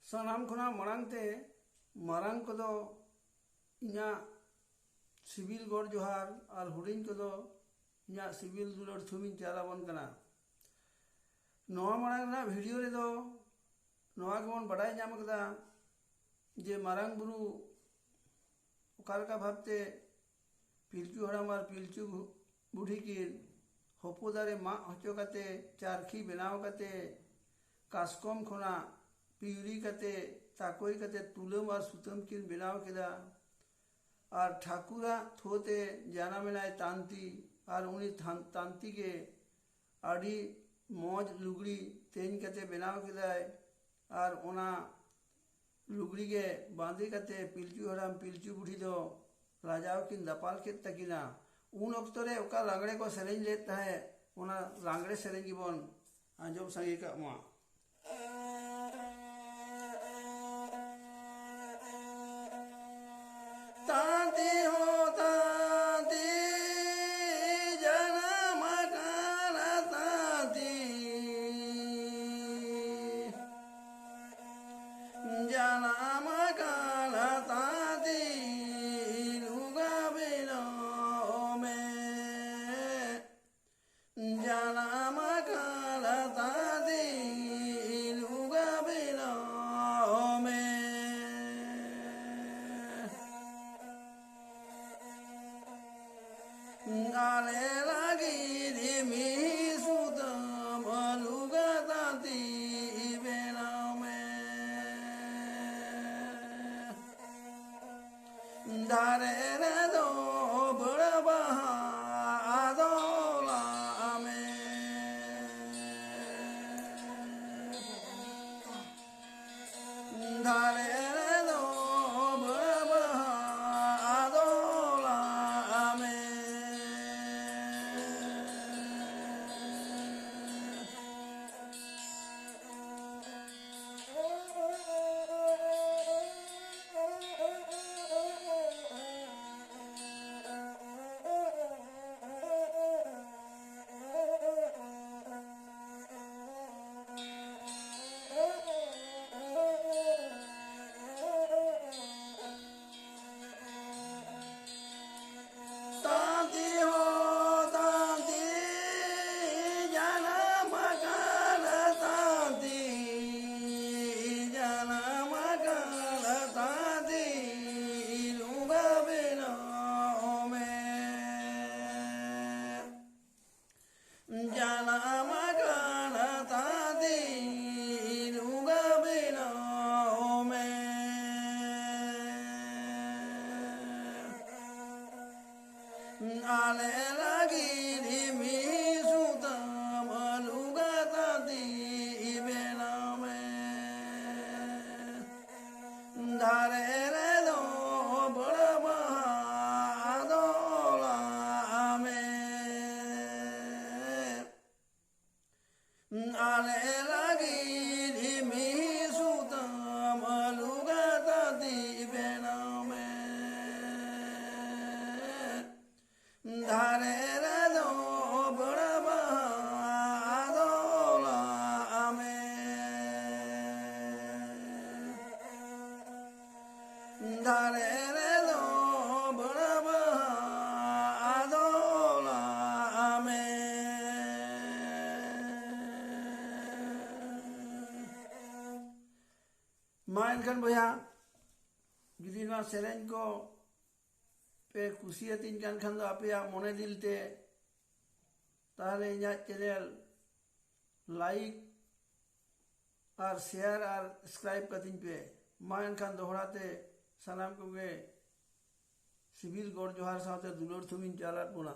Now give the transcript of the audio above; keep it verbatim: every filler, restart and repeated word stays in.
ᱥᱟᱱᱟᱢ ᱠᱷᱚᱱᱟᱜ ᱢᱟᱲᱟᱝ ᱛᱮ ᱢᱟᱨᱟᱝ ᱠᱚᱫᱚ ᱤᱧᱟᱹᱜ ᱥᱤᱵᱤᱞ ᱜᱚᱰ ᱡᱚᱦᱟᱨ ᱟᱨ ᱦᱩᱰᱤᱧ ᱠᱚᱫᱚ ᱤᱧᱟᱹᱜ ᱥᱤᱵᱤᱞ ᱫᱩᱞᱟᱹᱲ ᱛᱷᱩᱢᱤᱧ ᱪᱟᱞ ᱟᱵᱚᱱ ᱠᱟᱱᱟ᱾ ᱱᱚᱣᱟ ᱢᱟᱲᱟᱝ ᱨᱮᱱᱟᱜ ᱵᱷᱤᱰᱤᱭᱳ ᱨᱮᱫᱚ ᱱᱚᱣᱟ ᱜᱮᱵᱚᱱ ᱵᱟᱰᱟᱭ ᱧᱟᱢ ᱠᱟᱫᱟ ᱡᱮ ᱢᱟᱨᱟᱝ ᱵᱩᱨᱩ ᱚᱠᱟ ᱞᱮᱠᱟ ᱵᱷᱟᱵᱽᱛᱮ ᱯᱤᱞᱪᱩ ᱦᱟᱲᱟᱢ ᱟᱨ ᱯᱤᱞᱪᱩ ᱵᱩ-, ᱵᱩᱰᱷᱤ ᱠᱤᱱ ᱦᱚᱯᱚ ᱫᱟᱨᱮ ᱢᱟᱜ ᱦᱚᱪᱚ ᱠᱟᱛᱮ, ᱪᱟᱨᱠᱷᱤ ᱵᱮᱱᱟᱣ ᱠᱟᱛᱮ, ᱠᱟᱥᱠᱚᱢ ᱠᱷᱚᱱᱟᱜ ᱯᱤᱣᱨᱤ ᱠᱟᱛᱮ, ᱛᱟᱠᱚᱭ ᱠᱟᱛᱮ ᱛᱩᱞᱟᱹᱢ ᱟᱨ ᱥᱩᱛᱟᱹᱢ ᱠᱤᱱ ᱵᱮᱱᱟᱣ ᱠᱮᱫᱟ᱾ ᱟᱨ ᱴᱷᱟᱹᱠᱩᱨᱟᱜ ᱛᱷᱳ ᱛᱮ ᱡᱟᱱᱟᱢᱮᱱᱟᱭ ᱛᱟᱱᱛᱤ, ᱟᱨ ᱩᱱᱤ ᱛᱷᱟᱱ-, ᱛᱟᱱᱛᱤ ᱜᱮ ᱟᱹᱰᱤ ᱢᱚᱡᱽ ᱞᱩᱜᱽᱲᱤ ᱛᱮᱧ ᱠᱟᱛᱮ ᱵᱮᱱᱟᱣ ᱠᱮᱫᱟᱭ᱾ ᱟᱨ ᱚᱱᱟ ᱞᱩᱜᱽᱲᱤ ᱜᱮ ᱵᱟᱸᱫᱮ ᱠᱟᱛᱮ ᱯᱤᱞᱪᱩ ᱦᱟᱲᱟᱢ ᱯᱤᱞᱪᱩ ᱵᱩᱰᱷᱤ ᱫᱚ ᱞᱟᱡᱟᱣ ᱠᱤᱱ ᱫᱟᱯᱟᱞ ᱠᱮᱫ ᱛᱟᱹᱠᱤᱱᱟ᱾ ᱩᱱ ᱚᱠᱛᱚ ᱨᱮ ᱚᱠᱟ ᱞᱟᱜᱽᱲᱮ ᱠᱚ ᱥᱮᱨᱮᱧ ᱞᱮᱫ ᱛᱟᱦᱮᱸᱫ, ᱚᱱᱟ ᱞᱟᱜᱽᱲᱮ ᱥᱮᱨᱮᱧ ᱜᱮᱵᱚᱱ ᱟᱸᱡᱚᱢ ᱥᱟᱸᱜᱮ ᱠᱟᱜ ᱢᱟ᱾ ᱛᱟᱸᱛᱤ ᱦᱚᱸ ᱛᱟᱸᱛᱤ ᱡᱟᱱᱟᱢ ᱟᱠᱟᱱᱟ ᱛᱟᱸᱛᱤ᱾ ᱡᱟᱱᱟᱢ ᱟᱠᱟᱱᱟ ᱛᱟᱸᱛᱤ ᱞᱩᱜᱟ ᱵᱮᱱᱟᱣ ᱢᱮ᱾ ᱡᱟᱱᱟᱢ ᱟᱠᱟᱱᱟ ᱛᱟᱸᱛᱤ ᱞᱩᱜᱟ ᱵᱮᱱᱟᱣ ᱢᱮ᱾ ᱟᱞᱮ ᱞᱟᱹᱜᱤᱫ ᱢᱤᱫ ᱥᱩᱛᱟᱹᱢ ᱞᱩᱜᱟ ᱛᱟᱸᱛᱤ ᱵᱮᱱᱟᱣ ᱢᱮ᱾ ᱫᱟᱨᱮ ᱨᱮᱫᱚ ᱵᱟᱹᱲ ᱵᱟᱦᱟ ᱟᱫᱚᱞᱟᱜ ᱢᱮ᱾ ᱫᱟᱨᱮ ᱨᱮᱫᱚ ᱵᱟᱹᱲ ᱵᱟᱦᱟ ᱟᱫᱚᱞᱟᱜ ᱢᱮ᱾ ᱟᱞᱮ ᱞᱟᱹᱜᱤᱫ ᱢᱤᱫ ᱥᱩᱛᱟᱹᱢ ᱞᱩᱜᱟ ᱛᱟᱹᱛᱤ ᱵᱮᱱᱟᱣ ᱢᱮ᱾ ᱫᱷᱟᱨᱮ ᱨᱮᱫᱚ ᱵᱟᱹᱲ ᱵᱟᱦᱟ ᱟᱫᱚ ᱚᱞᱟᱜ ᱢᱮ᱾ ᱟᱞᱮ ᱞᱟᱹᱜᱤᱫ ᱢᱤᱫ ᱥᱩᱛᱟᱹᱢ ᱞᱩᱜᱟ ᱛᱟᱹᱛᱤ ᱵᱮᱱᱟᱣ ᱢᱮ᱾ ᱫᱷᱟᱨᱮ ᱨᱮᱫᱚ ᱵᱟᱹᱲ ᱵᱟᱦᱟ ᱟᱫᱚ ᱚᱞᱟᱜ ᱢᱮ᱾ ᱫᱷᱟᱨᱮ ᱨᱮᱫᱚ ᱵᱟᱹᱲ ᱵᱟᱦᱟ ᱟᱫᱚ ᱚᱞᱟᱜ ᱢᱮ᱾ ᱢᱟ ᱮᱱᱠᱷᱟᱱ ᱵᱚᱭᱦᱟ, ᱡᱩᱫᱤ ᱱᱚᱣᱟ ᱥᱮᱨᱮᱧ ᱠᱚ ᱯᱮ ᱠᱩᱥᱤᱭᱟᱛᱤᱧ ᱠᱟᱱ ᱠᱷᱟᱱ ᱫᱚ ᱟᱯᱮᱭᱟᱜ ᱢᱚᱱᱮ ᱫᱤᱞ ᱛᱮ, ᱛᱟᱦᱚᱞᱮ ᱤᱧᱟᱹᱜ ᱪᱮᱱᱮᱞ ᱞᱟᱭᱤᱠ ᱟᱨ ᱥᱮᱭᱟᱨ ᱟᱨ ᱥᱟᱵᱥᱠᱨᱟᱭᱤᱵ ᱠᱟᱹᱛᱤᱧ ᱯᱮ᱾ ᱢᱟ ᱮᱱᱠᱷᱟᱱ ᱫᱚᱦᱲᱟ ᱛᱮ ᱥᱟᱱᱟᱢ ᱠᱚᱜᱮ ᱥᱤᱵᱤᱞ ᱜᱚᱰ ᱡᱚᱦᱟᱨ ᱥᱟᱶᱛᱮ ᱫᱩᱞᱟᱹᱲ ᱛᱷᱩᱢᱤᱧ ᱪᱟᱞᱟᱫ ᱵᱚᱱᱟ᱾